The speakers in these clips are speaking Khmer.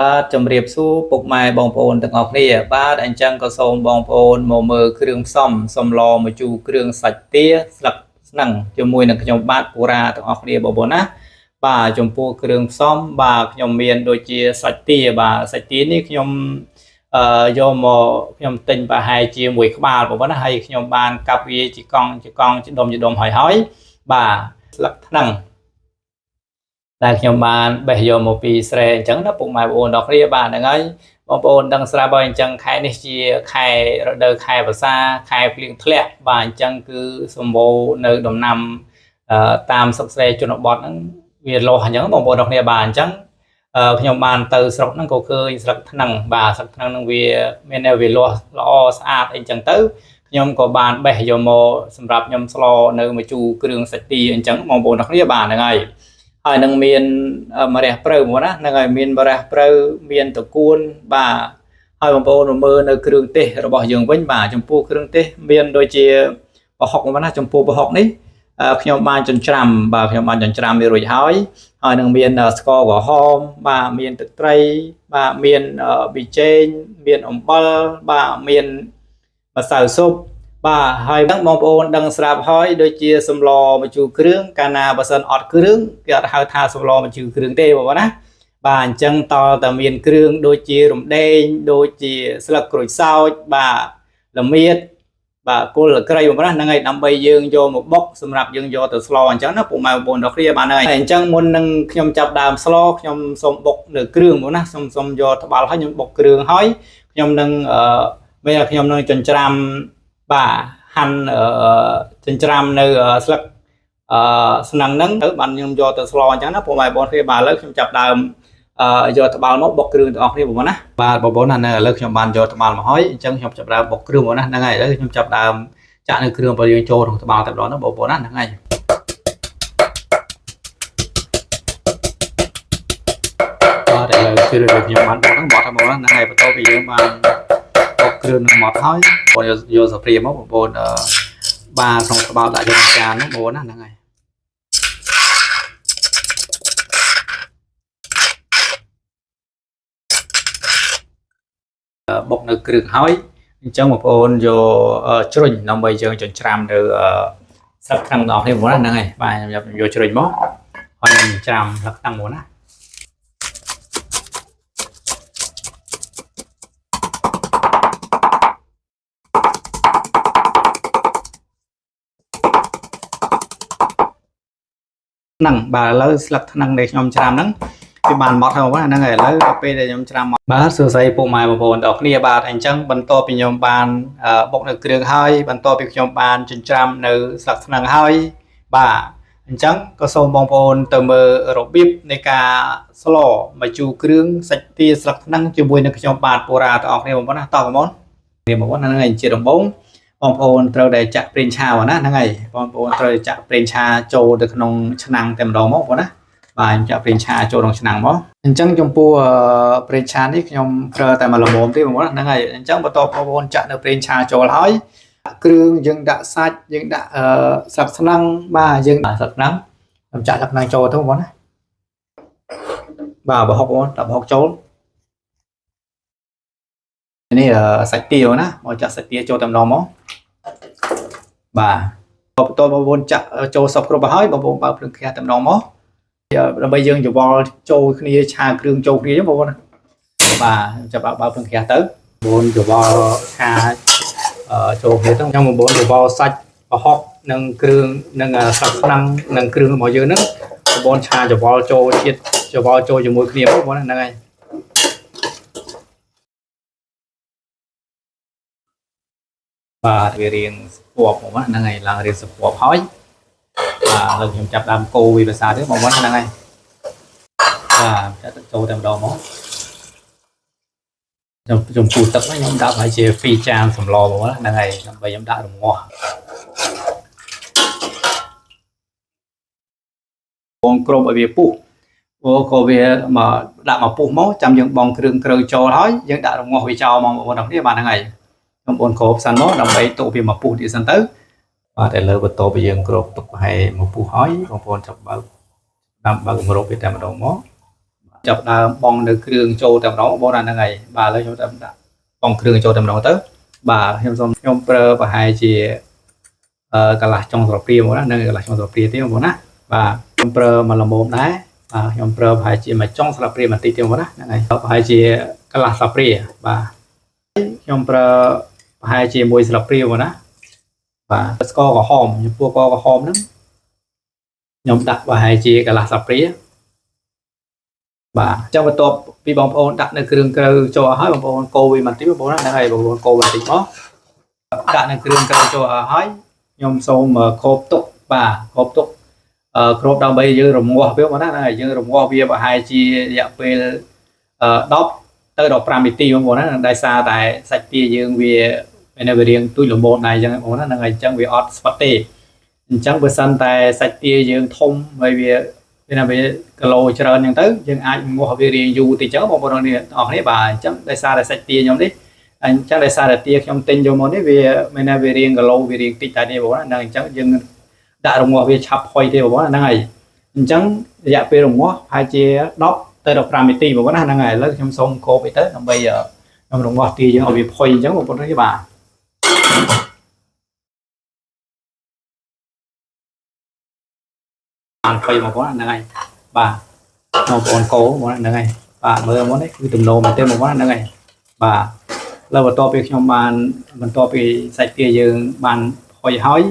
បាទជំរាបសួរពុកម៉ែបងប្អូនទាំងអស់គ្នាបាទអញ្ចឹងក៏សូមបងប្អូនមកមើលគ្រឿងផ្សំសម្លម្ជូរគ្រឿងសាច់ទាស្លឹកស្នឹងជាមួយនឹងខ្ញុំបាទពូរ៉ាទាំងអស់គ្នាបងប្អូនណាបាទចំពោះគ្រឿងផ្សំបាទខ្ញុំមានដូចជាសាច់ទាបាទសាច់ទានេះខ្ញុំយកមកខ្ញុំទិញប្រហែលជាមួយក្បាលបងប្អូនណាហើយខ្ញុំបានកាប់វាជាកង់ជាកង់ជាដុំជាដុំហើយហើយបាទស្លឹកថ្នាំង ដែលខ្ញុំបានបេះយកមកពីស្រែអញ្ចឹងណាពុកម៉ែបងប្អូនដល់គ្នាបាទហ្នឹងហើយបងប្អូនដឹងស្រាប់ហើយអញ្ចឹងខែនេះជាខែរដូវខែវស្សាខែភ្លៀងធ្លាក់បាទអញ្ចឹងគឺសម្បូរនៅដំណាំតាមស្រុកស្រែជនបទហ្នឹងវាលាស់អញ្ចឹងបងប្អូនដល់គ្នាបាទអញ្ចឹងខ្ញុំបានទៅស្រុកហ្នឹងក៏ឃើញស្លឹកថ្នាំងបាទស្លឹកថ្នាំងហ្នឹងវាមានតែវាលាស់ល្អស្អាតអីអញ្ចឹងទៅខ្ញុំក៏បានបេះយកមកសម្រាប់ខ្ញុំស្លនៅម្ជូរគ្រឿងសាច់ទាអញ្ចឹងបងប្អូនដល់គ្នាបាទហ្នឹងហើយ ហើយនឹងមានម្រះព្រៅមកណាហ្នឹងហើយមានម្រះព្រៅមានតកួនបាទហើយបងប្អូនមកមើលនៅគ្រឿងទេសរបស់យើងវិញបាទចំពោះគ្រឿងទេសមានដូចជាប្រហុកមកណាចំពោះប្រហុកនេះខ្ញុំបានចិញ្ច្រាំបាទខ្ញុំបានចិញ្ច្រាំវារួចហើយហើយនឹងមានស្ករក្រហមបាទមានទឹកត្រីបាទមានប៊ីចេងមានអំបិលបាទមានម្សៅស៊ុប បាទហើយហ្នឹងបងប្អូនដឹងស្រាប់ហើយដូចជាសម្លម្ជូរគ្រឿងកាលណាបើសិនអត់គ្រឿងគេអត់ហៅថាសម្លម្ជូរគ្រឿងទេបងប្អូនណាបាទអញ្ចឹងតើមានគ្រឿងដូចជារំដេងដូចជាស្លឹកក្រូចសើចបាទល្មៀតបាទគល់ក្រីបងប្អូនណាហ្នឹងហើយដើម្បីយើងយកមកបុកសម្រាប់យើងយកទៅស្លអញ្ចឹងណាពុកម៉ែបងប្អូនដល់គ្នាបាទហ្នឹងហើយអញ្ចឹងមុននឹងខ្ញុំចាប់ដើមស្លខ្ញុំសូមបុកនៅគ្រឿងបងណាសូមសូមយកត្បាល់ហើយខ្ញុំបុកគ្រឿងហើយខ្ញុំនឹងអឺមានខ្ញុំនឹងចិញ្ច្រាំ បាទហាន់ចិញ្ច្រាំនៅស្លឹកអឺស្នឹងហ្នឹងទៅបានខ្ញុំយកទៅស្លអញ្ចឹងណាពុកម៉ែបងប្អូនគ្នាបាទឥឡូវខ្ញុំចាប់ដើមយកត្បាល់មកបុកគ្រឿងទាំងអស់គ្នាបងប្អូនណាបាទបងប្អូនណានៅឥឡូវខ្ញុំបានយកត្បាល់មកហើយអញ្ចឹងខ្ញុំចាប់ដើមបុកគ្រឿងបងប្អូនណាហ្នឹងហើយឥឡូវខ្ញុំចាប់ដើមចាក់នៅគ្រឿងរបស់យើងចូលក្នុងត្បាល់តែម្ដងណាបងប្អូនណាហ្នឹងហើយបាទឥឡូវគឺខ្ញុំបានបុកហ្នឹងបត់ហើយបងប្អូនណាហ្នឹងហើយបន្ទាប់ពីយើងបានបុកគ្រឿងនឹងមកហើយបងប្អូនយកសាព្រាមកបងប្អូនអឺ បាទក្នុងត្បាល់ដាក់យកក្នុងចាននោះបងប្អូនណាហ្នឹងហើយបុកនៅគ្រឿងហើយអញ្ចឹងបងប្អូនយកជ្រុញដើម្បីយើងចិញ្ច្រាំនៅស្លឹកខ្លាំងដល់គ្នាបងប្អូនណាហ្នឹងហើយបាទខ្ញុំយកជ្រុញមកហើយខ្ញុំចិញ្ច្រាំស្លឹកខ្លាំងបងប្អូនណាហ្នឹងបាទឥឡូវស្លឹកថ្នាំងដែលខ្ញុំច្រាំហ្នឹងវាបានម៉ត់ហើយបងប្អូនហ្នឹងហើយឥឡូវដល់ពេលដែលខ្ញុំច្រាំមកបាទសួស្តីពុកម៉ែបងប្អូនទាំងអស់គ្នាបាទអញ្ចឹងបន្ទាប់ពីខ្ញុំបានបុកនៅគ្រឿងហើយបន្ទាប់ពីខ្ញុំបានចិញ្ច្រាំនៅស្លឹកថ្នាំងហើយបាទអញ្ចឹងក៏សូមបងប្អូនទៅមើលរបៀបនៃការស្លម្ជូរគ្រឿងសាច់ទាស្លឹកថ្នាំងជាមួយនឹងខ្ញុំបាទពូរ៉ាទាំងអស់គ្នាបងប្អូនណាតោះបងប្អូនគ្នាបងប្អូនហ្នឹងហើយជាដំបូង បងប្អូនត្រូវតែចាក់ប្រេងឆាណាហ្នឹងហើយបងប្អូនត្រូវចាក់ប្រេងឆាចូលទៅក្នុងឆ្នាំងតែម្ដងមកបងប្អូនណាបាទខ្ញុំចាក់ប្រេងឆាចូលក្នុងឆ្នាំងមកអញ្ចឹងចំពោះប្រេងឆានេះខ្ញុំប្រើតែមួយល្មមទេបងប្អូនហ្នឹងហើយអញ្ចឹងបន្ទាប់បងប្អូនចាក់នៅប្រេងឆាចូលហើយគ្រឿងយើងដាក់សាច់យើងដាក់ស្លឹកស្នឹងបាទយើងដាក់ស្លឹកស្នឹងខ្ញុំចាក់ស្លឹកស្នឹងចូលទៅបងប្អូនណាបាទប្រហុកបងប្អូនដាក់ប្រហុកចូលនេះសាច់ទាណាមកចាក់សាច់ទាចូលតែម្ដងមក បាទបន្ទាប់បងប្អូនចាក់ចូលសពគ្រប់ទៅហើយបងប្អូនបើកភ្លើងខ្ទះតែម្ដងមកដើម្បីយើងច្របល់ចូលគ្នាឆាគ្រឿងចូលគ្នាចឹងបងប្អូនណាបាទចាប់បើកភ្លើងខ្ទះទៅបងប្អូនច្របល់ឆាចូលគ្នាទៅខ្ញុំបងប្អូនច្របល់សាច់ប្រហុកនិងគ្រឿងនិងស្លឹកថ្នាំងនិងគ្រឿងរបស់យើងហ្នឹងបងប្អូនឆាច្របល់ចូលជាតិច្របល់ចូលជាមួយគ្នាបងប្អូនហ្នឹងហើយបាទវារៀងស្ពប់បងប្អូនហ្នឹងហើយឡើងរៀងស្ពប់ហើយបាទឥឡូវខ្ញុំចាប់ដើមកូរវាភាសាទៀតបងប្អូនហ្នឹងហើយបាទចាក់ទឹកចូលតែម្ដងមកខ្ញុំខ្ញុំពូទឹកហ្នឹងខ្ញុំដាក់ឲ្យជា2ចានសម្លបងប្អូនហ្នឹងហើយដើម្បីខ្ញុំដាក់រងាស់បងគ្របឲ្យវាពុះអូក៏វាមកដាក់មកពុះមកចាំយើងបងគ្រឿងក្រៅចូលហើយយើងដាក់រងាស់វាចោលមកបងប្អូនទាំងគ្នាបាទហ្នឹងហើយបងប្អូនគ្របសិនមកដើម្បីទុកវាមកពុះទៀតសិនទៅបាទឥឡូវបន្ទាប់ពីយើងគ្របទុកប្រហែលមកពុះហើយបងប្អូនចាប់បើកដាំបើកម្របវាតែម្ដងមក ចាប់ដើមបងនៅគ្រឿងចូលតែម្ដងបងណាហ្នឹងហើយបាទឥឡូវខ្ញុំតាមដាក់បងគ្រឿងចូលតែម្ដងទៅបាទខ្ញុំសូមខ្ញុំប្រើប្រហែលជាអឺកន្លះចុងស្លាបព្រាមកណានឹងកន្លះចុងស្លាបព្រាទេបងប្អូនណាបាទខ្ញុំប្រើមួយល្មមដែរបាទខ្ញុំប្រើប្រហែលជាមួយចុងស្លាបព្រាបន្តិចទេបងប្អូនណាហ្នឹងហើយប្រហែលជាកន្លះស្លាបព្រាបាទខ្ញុំប្រើប្រហែលជាមួយស្លាបព្រាបងប្អូនណាបាទស្ករក្រហមចំពោះស្ករក្រហមហ្នឹងខ្ញុំដាក់ប្រហែលជាកន្លះស្លាបព្រាបាទអញ្ចឹងបន្ទាប់ពីបងប្អូនដាក់នៅគ្រឿងក្រៅចូលអស់ហើយបងប្អូនកូរវាបន្តិចបងប្អូនណាហ្នឹងហើយបងប្អូនកូរបន្តិចមកដាក់នៅគ្រឿងក្រៅចូលអស់ហើយខ្ញុំសូមគ្របទុកបាទគ្របទុកអឺគ្របដើម្បីយើងរងាស់វាបងប្អូនណាហ្នឹងហើយយើងរងាស់វាប្រហែលជារយៈពេលអឺ10ទៅ15នាទីបងប្អូនណាដោយសារតែសាច់ទាយើងវានៅវារៀងទូចល្មមដែរអញ្ចឹងបងប្អូនណាហ្នឹងហើយអញ្ចឹងវាអត់ស្វិតទេអញ្ចឹងបើសិនតែសាច់ទាយើងធំហើយវាវាណាវាគីឡូច្រើនអញ្ចឹងទៅយើងអាចងាស់វារៀងយូរតិចចឹងបងប្អូននេះអស់គ្នាបាទអញ្ចឹងដោយសារតែសាច់ទាខ្ញុំនេះអញ្ចឹងដោយសារតែទាខ្ញុំទិញយកមកនេះវាមានថាវារៀងគីឡូវារៀងតិចតែនេះបងប្អូនណាហ្នឹងអញ្ចឹងយើងដាក់រងាស់វាឆាប់ផុយទេបងប្អូនហ្នឹងហើយអញ្ចឹងរយៈពេលរងាស់ប្រហែលជា10ទៅ15នាទីបងប្អូនណាហ្នឹងហើយឥឡូវខ្ញុំសូមគោបអីទៅដើម្បីខ្ញុំរងាស់ទាយើងឲ្យវាផុយអញ្ចឹងបងប្អូននេះបាទបានផុយបងប្អូនហ្នឹងហើយបាទបងប្អូនកោបងប្អូនហ្នឹងហើយបាទមើលមកនេះគឺទំនោរមែនទេបងប្អូនហ្នឹងហើយបាទឥឡូវបន្ទាប់ពីខ្ញុំបានបន្ទាប់ពីសាច់ទាយើងបានផុយហើយ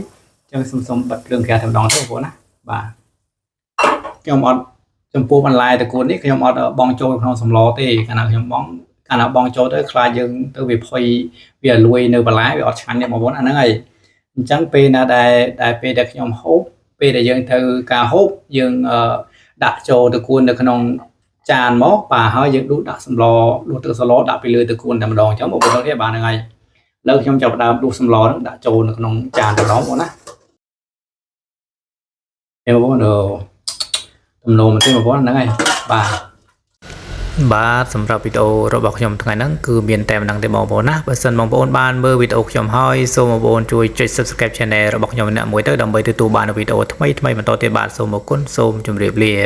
អញ្ចឹងសូមសូមបិទភ្លើងក្រាតែម្ដងទៅបងប្អូនណាបាទខ្ញុំអត់ចំពោះបន្លែតកួននេះខ្ញុំអត់បងចូលក្នុងសម្លទេកាលណាខ្ញុំបងកាលណាបងចូលទៅខ្លាចយើងទៅវាផុយវាលួយនៅបន្លែវាអត់ឆ្ងាញ់ទេបងប្អូនអាហ្នឹងហើយអញ្ចឹងពេលណាដែលដែលពេលដែលខ្ញុំហូបពេលដែលយើងត្រូវការហូបយើងដាក់ចូលតកួននៅក្នុងចានមកបាទហើយយើងដួសដាក់សម្លដួសទឹកសម្លដាក់ពីលើតកួនតែម្ដងអញ្ចឹងបងប្អូននេះបាទហ្នឹងហើយឥឡូវខ្ញុំចាប់ផ្ដើមដួសសម្លហ្នឹងដាក់ចូលនៅក្នុងចានតែម្ដងបងណាបងប្អូនទំនោរមែនទេបងប្អូនហ្នឹងហើយបាទបាទសម្រាប់វីដេអូរបស់ខ្ញុំថ្ងៃហ្នឹងគឺមានតែប៉ុណ្្នឹងទេបងប្អូនណាបើសិនបងប្អូនបានមើលវីដេអូខ្ញុំហើយសូមបងប្អូនជួយចុច Subscribe Channel របស់ខ្ញុំម្នាក់មួយទៅដើម្បីទទួលបានវីដេអូថ្មីៗបន្តទៀតបាទសូមអរគុណសូមជម្រាបលា។